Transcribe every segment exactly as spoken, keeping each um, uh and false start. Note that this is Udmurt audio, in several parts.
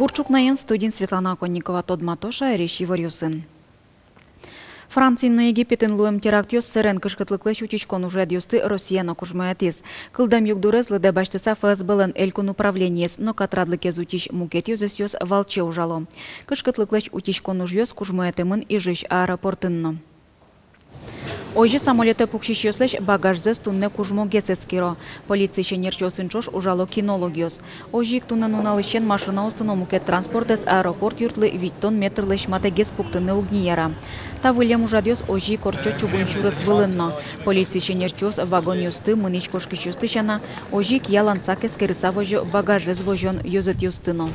Бур ӵукнаен, студиын Светлана Оконникова. Тодмато шаерысь иворъёсын. Франциын но Египетын луэм терактъёс сэрен кышкытлыклэсь утиськон ужъядъёсты Россия но кужмоятӥз. Кылдэм югдурез лыдэ басьтыса ФСБ-лэн элькун управлениез но катрадлыкез утись мукет ёзэсъёс валче ужало. Кышкытлыклэсь утиськон ужъёс кужмоятэмын Ижысь аэропортын но. Озьы самолётэ пуксисьёслэсь багажзэс туннэ кужмогес эскеро. Полициысь ӧнерчиосын ӵош ужало кинологъёс. Озьы ик туннэ нуналысен машинаосты но мукет транспортэз аэропорт юртлы витьтон метрлэсь матэгес пуктыны уг ни яра. Та выллем ужрадъёс озьы ик ортчо чугун сюрес вылын но. Полициысь ӧнерчиос вагонъёсты, мынӥсь-кошкисьёсты сяна, озьы ик ялан сак эскерыса возё багажез возён ёзэтъёсты но.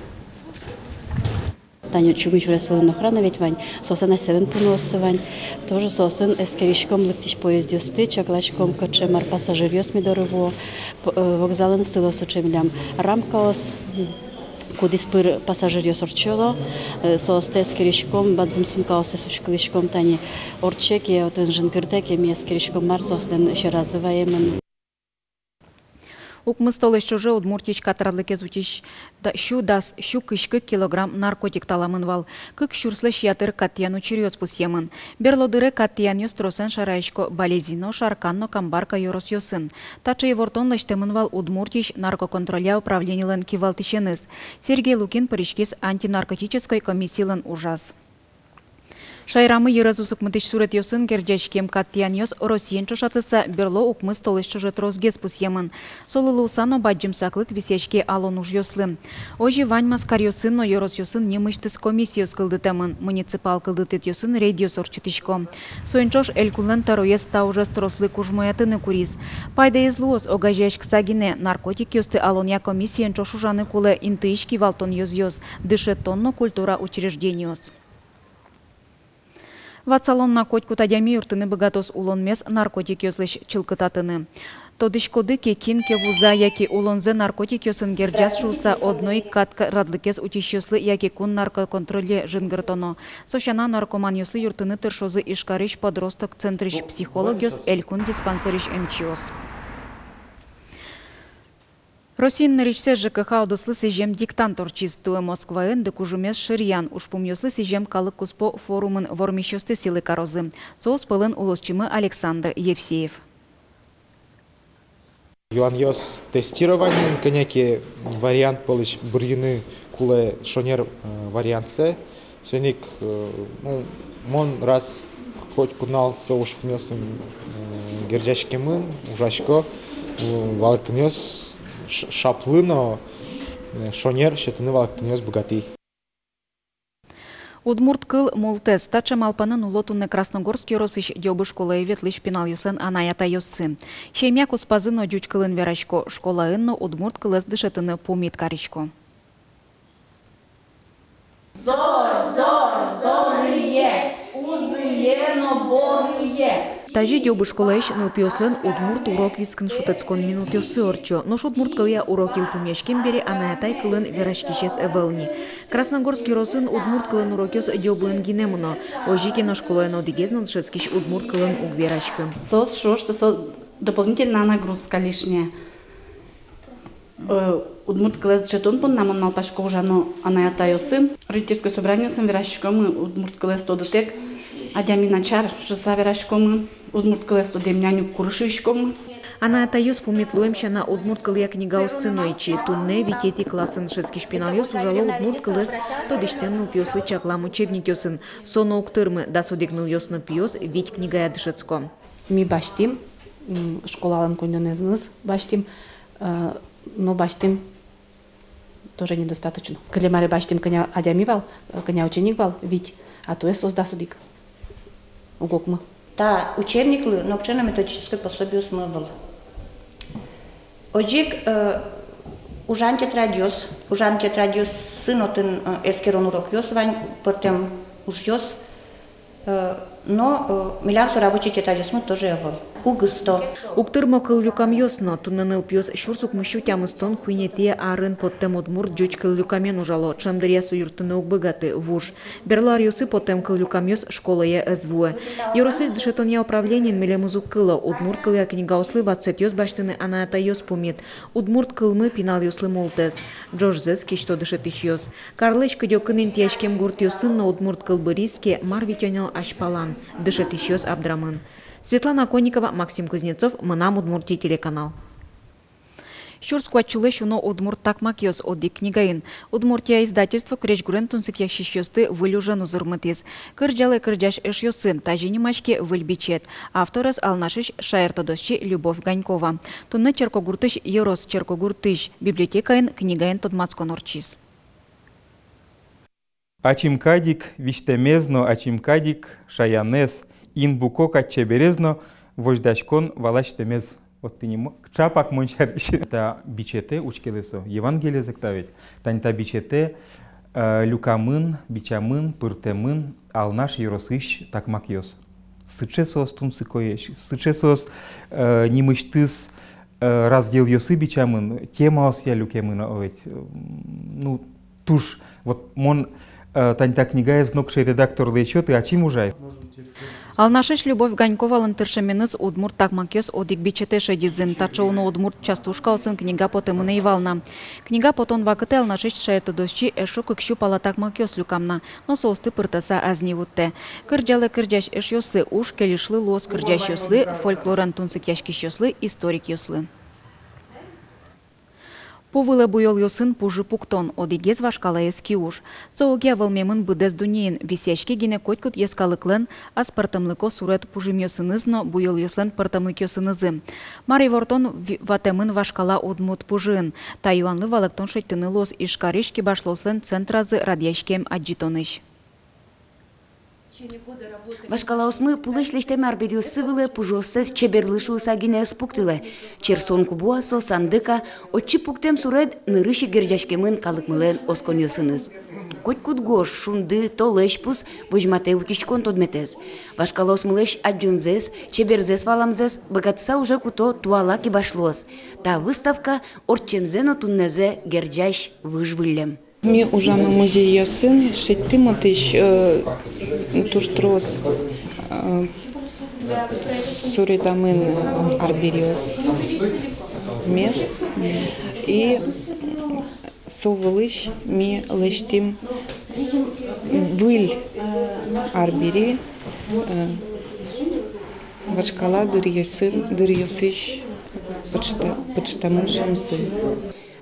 Тани чугун сюрес вылын охрана ведь вань, соослэн асьсэлэн пуныоссы вань. Тоже соосын эскериськом лыктӥсь поездъёсты, чакласьком, кыӵе мар пассажиръёс ми доры вуо. П-, э, вокзалын сыло сыӵе милям рамкаос, м, кудӥз пыр пассажиръёс ортчыло, э, соосты эскериськом, бадӟым сумкаоссэс учкылӥськом, тани ортче ке, отын жингыртэ ке, ми эскериськом, мар соослэн сьӧразы ваемын. Укмыс толэзь ӵоже Удмуртиысь катрадлыкез утись та-, сю дас, сю кызь кык килограмм наркотик таламын вал. Кык сюрслэсь ятыр кат тӥян учыръёс пусъемын. Берло дыре кат тӥянъёс тросэн шараясько Балезино, Шаркан но Камбарка ёросъёсын. Таӵе ивортон лэсьтэмын вал Удмуртиысь наркоконтролъя управленилэн кивалтӥсеныз. Сергей Лукин пыриськиз антинаркотической комиссилэн ужаз. Шаерамы йырез усыкмытӥсь суретъёсын герӟаськем кат тӥянъёс Россиен ӵошатыса берло укмыс толэзь ӵоже тросгес пусъемын. Солы луыса но бадӟым саклык висъяське алон ужъёслы. Озьы вань маскаръёсын но ёросъёсын нимысьтыз комиссиос кылдытэмын, муниципал кылдытэтъёсын рейдъёс ортчытӥсько. Соин ӵош элькунлэн тӧроез та ужез трослы кужмоятыны куриз. Пайдаез луоз огазеяськыса гинэ. Наркотикъёсты алонъя комиссиен ӵош ужаны кулэ интыысь кивалтон ёзъёс, дышетон но культура учреждениос. Ватсалом на: котькуд адями юрттыны быгатоз улонмес наркотикъёслэсь чылкытатыны. Тодӥськоды ке, кин ке вуза яке улонзэ наркотикъёсын герӟаз шуыса, одно ик кат-, катрадлыкез утисьёслы яке кун наркоконтроле жингыртоно. Со сяна, наркоманъёслы юрттыны тыршозы Ижкарысь подросток центрысь психологъёс, элькун диспансерысь эмчиос. Россиын нырысьсэ ЖКХ удыслы сӥзем диктант ортчиз. Туэ Москваын ды кужымез шыръян ужпумъёслы сӥзем калык куспо форумын вормисьёсты сӥлы карозы. Соос пӧлын улосчимы Александр Евсеев. Юанъёс тестированиын, кӧня ке вариант пӧлысь бырйыны кулэ шонер, э, вариантсэ. Соин ик, э, ну, мон раз коть кунал со ужпумъёсын, э, герӟаськемын, ужасько, э, валэктонъёс ш-, шаплы но, э, шонер сётыны валэктонъёс быгатӥ. Удмурт кыл мултэс. Таӵе малпанэн уло туннэ Красногорск ёросысь Дёбы школае ветлӥсь пиналъёслэн анай-атайёссы. Семья куспазы но ӟуч кылын верасько, школаын но удмурт кылэз дышетыны пумит карисько. Зор, зор, зорые, узые но борые. Тазьы Дёбы школаысь нылпиослэн удмурт урок вискын шутэтскон минутъёссы ортчо. Нош удмурт кылъя урок йылпумъяськем бере анай-атай кылын вераськисез ӧвӧл ни. Красногорск ёросын удмурт кылын урокъёс Дёбыын гинэ мыно. Озьы ке но, школаын одӥгез но дышетскись удмурт кылын уг вераськы. Соос шуо, что со дополнительная нагрузка лишняя. Э, удмурт кылэз дышетон понна, мон малпасько, ужано анай-атайёсын. Родительской собраниосын вераськомы, удмурт кылэз тодытэк адями начар шуыса вераськомы, удмурт кылэз тодэмъя нюккуры шуиськомы. Анай-атайёс пумит луэм сяна, удмурт кылъя книгаоссы но ичи. Туннэ витетӥ классын дышетскись пиналъёс ужало удмурт кылэз тодӥсьтэм нылпиослы чаклам учебникъёсын. Со но уг тырмы, дас одӥг нылъёс но пиос вить книгая дышетско. Ми басьтӥм, м, школалэн коньдонэныз басьтӥм, э, но басьтӥм тоже недостаточно. Кылем аре басьтӥм кӧня адями вал, э, кӧня ученик вал, вить, а туэ соос дас одӥг. Уг окмы. Та учебниклы нокыӵе но методической пособиосмы ӧвӧл. Озьы ик, э, ужан тетрадьёс, ужан тетрадьёсын отын, э, эскерон урокъёс вань, пӧртэм ужъёс, э, Но, э, милям со рабочий тетрадьёсмы тоже ӧвӧл. Уг ысто. Уг тырмо кыллюкамъёс но. Туннэ нылпиос сюрс укмыссю тямыстон куинетӥ арын поттэм удмурт-ӟуч кыллюкамен ужало, ӵем дыръя со юрттыны уг быгаты, вуж. Берло аръёсы поттэм кыллюкамъёс школае ӧз вуэ. Ёросысь дышетонъя управлениын милемыз уг кыло, удмурт кылъя книгаослы ватсэтъёс басьтыны анай-атайёс пумит. Удмурт кылмы пиналъёслы мултэс. Ӝожзэс кисьто дышетӥсьёс. Карлэсь кыдёкын интыяськем гуртъёсын но удмурт кыл быриз ке, мар витёно азьпалан, дышетӥсьёс абдрамын. Светлана Конникова, Максим Кузнецов, «Мынам Удмуртие» телеканал. Сюрс куать сюлэсь уно удмурт такмакъёс одӥг книгаын. «Удмуртия» издательство крезьгурен тунсыкъяськисьёсты выль ужен узырмытӥз. «Кырӟалэ, кырӟась эшъёсы» — тазьы нимаське выль бичет. Авторез — Алнашысь шаертодосчи Любовь Ганькова. Туннэ Черкогуртысь ёрос черкогуртысь библиотекаын книгаен тодматскон ортчиз. Ачим кадь ик визьтэмез но, ачим кадь ик шаянэз, инбуко кадь чеберез но, возьдаськон валасьтэмез. Вот тӥни мо-, чапак мон сярысь. Та бичетэ, учкелэ со, Евангелиез эктэ ведь. Тани та бичетэ, э, люкамын, бичамын, пыртэмын Алнаш ёросысь такмакъёс. Сыӵе соос тунсыкоесь, сыӵе соос, э, нимысьтыз, э, разделъёсы бичамын, темаосъя люкемын, о, ведь, м, ну, туж, вот мон, э, тани та книгаез нокыӵе редакторлы ӧй сёты, ачим ужай. Алнашысь Любовь Ганьковалэн тыршеменыз удмурт такмакъёс одӥг бичетэ шедизы. Таӵе уно удмурт частушкаосын книга потэмын ӧй вал на. Книга потон вакытэ Алнашысь шаертодосчи эшшо кык сю пала такмакъёс люкам на, но соосты пыртыса ӧз ни вуттэ. «Кырӟалэ, кырӟась эшъёсы» уж кельышлы луоз кырӟасьёслы, фольклорен тунсыкъяськисьёслы, историкъёслы. Пу вылэ буёлъёсын пужы пуктон — одӥгез вашкалаез киуж. Со огъя вӧлмемын быдэс дуннеын, висъяське гинэ котькуд йӧскалыклэн аспӧртэмлыко суред пужымъёсыныз но буёлъёслэн пӧртэмлыкъёсынызы. Мар ивортон ви-, ватэмын вашкала удмурт пужыын? Та юанлы валэктон шедьтыны луоз Ижкарысь кибашлыослэн центразы радъяськем адӟытонысь. Вашкалаосмы пулэсь лэсьтэм арбериоссы вылэ пужыоссэс чеберлы шуыса гинэ ӧз пуктылэ. Черсон кубо-а со, сандык-а, отчы пуктэм суред нырысь ик герӟаськемын калыкмылэн осконъёсыныз. Котькуд гож, шунды, толэзь пус возьматэ утиськон тодметэз. Вашкалаосмылэсь адӟонзэс, чеберзэс валамзэс быгатыса уже куто туала кибашлыос. Та выставка ортчемзэ но туннэзэ герӟась выж выллем. Ми ужамы музейёсын, шедьтӥм отысь, э, туж трос, э, суредамын арбериосмес. И со вылысь ми лэсьтӥм выль арбери, э, вашкала дыръёсын, дыръёсысь пыӵата-, пыӵатамын шӧмзы.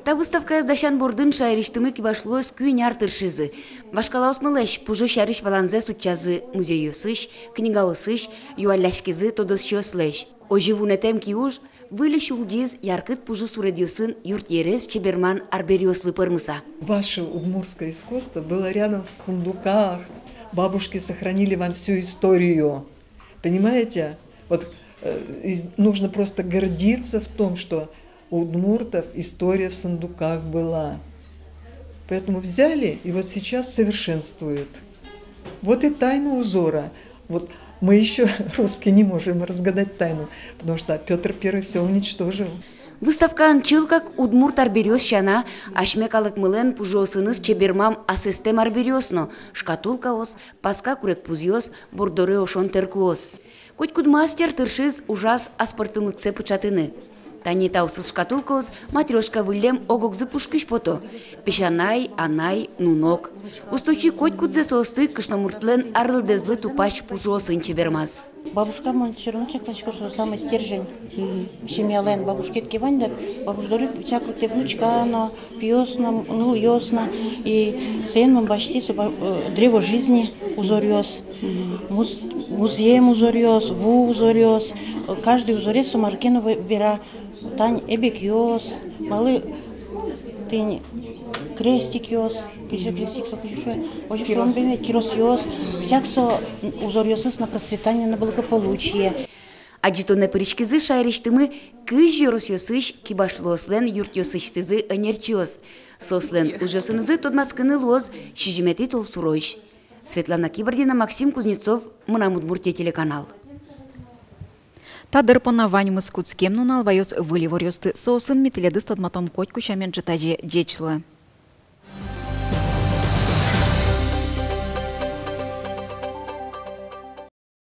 Та выставкаез дасян бордын шаерысьтымы кибашлыос куинь ар тыршизы. Вашкалаосмылэсь пужы сярысь валанзэс утчазы музейёсысь, книгаосысь, юалляськизы тодосчиослэсь. Озьы вунэтэм киуж выльысь улӟиз яркыт пужы суредъёсын юртъерез чеберман арбериослы пӧрмыса. Ваше удмуртское искусство было рядом в сундуках. Бабушки сохранили вам всю историю. Понимаете? Вот, э, из-, нужно просто гордиться в том, что у удмуртов история в сундуках была. Поэтому взяли и вот сейчас совершенствуют. Вот и тайна узора. Вот мы ещё, русские, не можем разгадать тайну, потому что Пётр Первый всё уничтожил. Выставкаын чылкак удмурт арбериос сяна, асьме калыкмылэн пужыосыныз чебермам асэстэм арбериос но: шкатулкаос, паска курегпузъёс, борддоры ошон тэркуос. Котькуд мастер тыршиз ужаз аспӧртэмлыксэ пыӵатыны. Тани таосыз шкатулкаос матрёшка выллем ог-огзы пушкысь пото: песянай, анай, нунок. Усточи котькудзэ соосты кышномуртлэн арлыдэзлы тупась пужыосын чебермаз. Бабушка, мон всё равно чакласько, что самый стержень, м, семьялэн. Бабушкаед ке вань дыр, бабушка доры всяк лыктэ внучка но, пиос но, нылъёс но, и соин мон басьтӥ со ба-, э, древо жизни узоръёс, муз-, музъем узоръёс, ву узоръёс, э, каждый узорез со мар ке но ве-, вера, тань эбекъёс, малы тӥни крестикъёс, кызьы крестик со, кызьы шуэ, озьы шуом бен, киросъёс, всяк со узоръёсыз на процветание, на благополучие. Адӟытонэ пыриськизы шаерысьтымы кызь ёросъёсысь кибашлыослэн юртъёсысьтызы ӧнерчиос. Соослэн ужъёсынызы тодматскыны луоз сизьыметӥ толсурозь. Светлана Кибардина, Максим Кузнецов, «Мынам Удмуртие» телеканал. Та дыр понна ваньмыз кутскем нунал ваёз выль иворъёсты. Соосын ми тӥледыз тодматом котьку сямен ӝытазе. Ӟеч луэ.